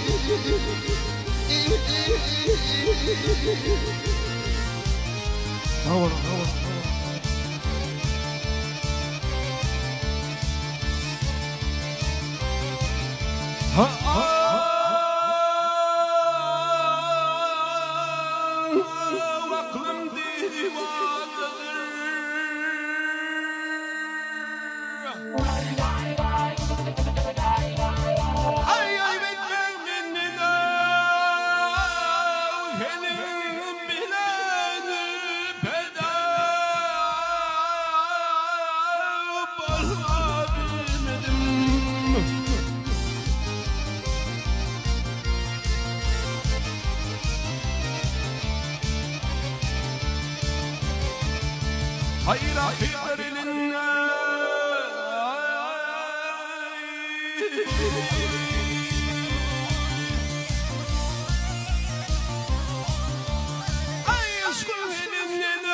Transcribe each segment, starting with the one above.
Sag boluň. Aklym diwanadyr. Ay ay beklemin Helim bilen peder Barma bilmedim. Hayra elinden. Ay aşkın elinden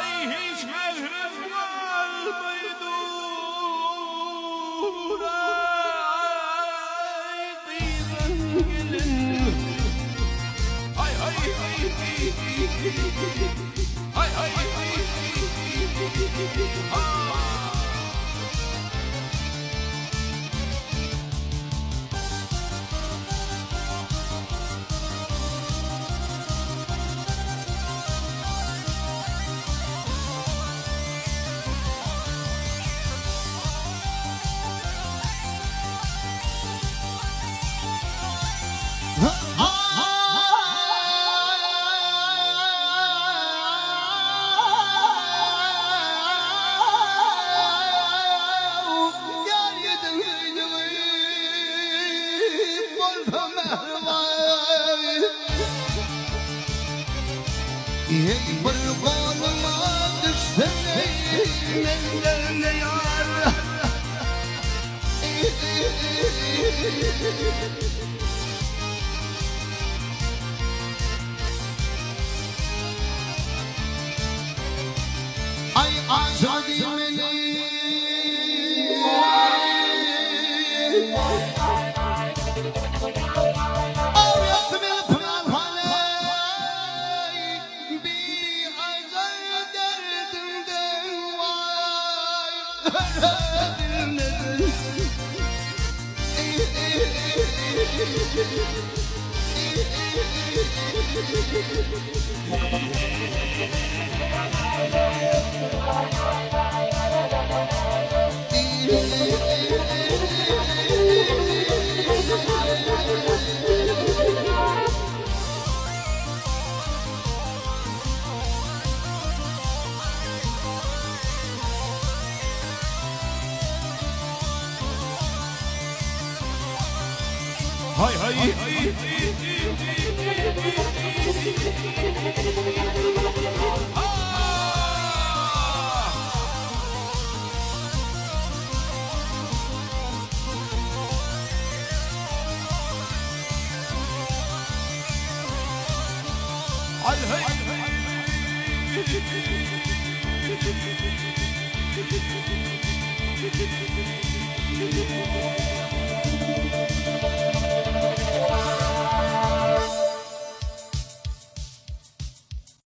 ay hiç mehrim kalmaydı. Ay kızın gelin. Ay ay ay ay ay ay ay. Bir goluma düşsün menden yar. Ay azadi meni Hay hay. Hay hay.